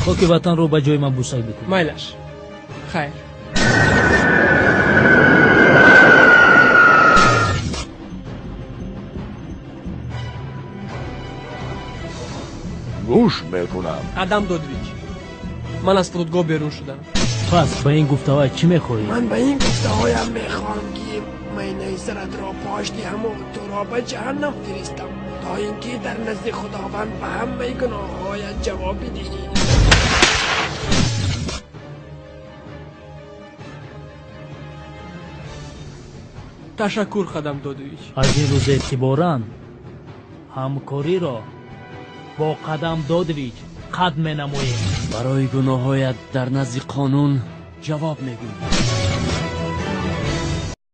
Хоки ватанро ба ҷои ман бусай бикун. Майлаш, хайр. Гӯш мекунам. Қадам Додович, ман аз фурудгоҳ берун шудам. Пас ба ин гуфтаҳоят чӣ мехоҳӣ? Ман ба ин гуфтаҳоям мехоҳам, ки майнаи саратро пош диҳаму туро ба ҷаҳаннам фиристам, то ин ки дар назди Худованд ба ҳамаи гуноҳҳоят ҷавоб бидиҳӣ. Ташаккур, Қадам Додович. Аз ин рӯз эътиборан ҳамкориро бо Қадам Додович қатъ менамоем. Барои гуноҳҳоят дар назди қонун ҷавоб мегӯӣ.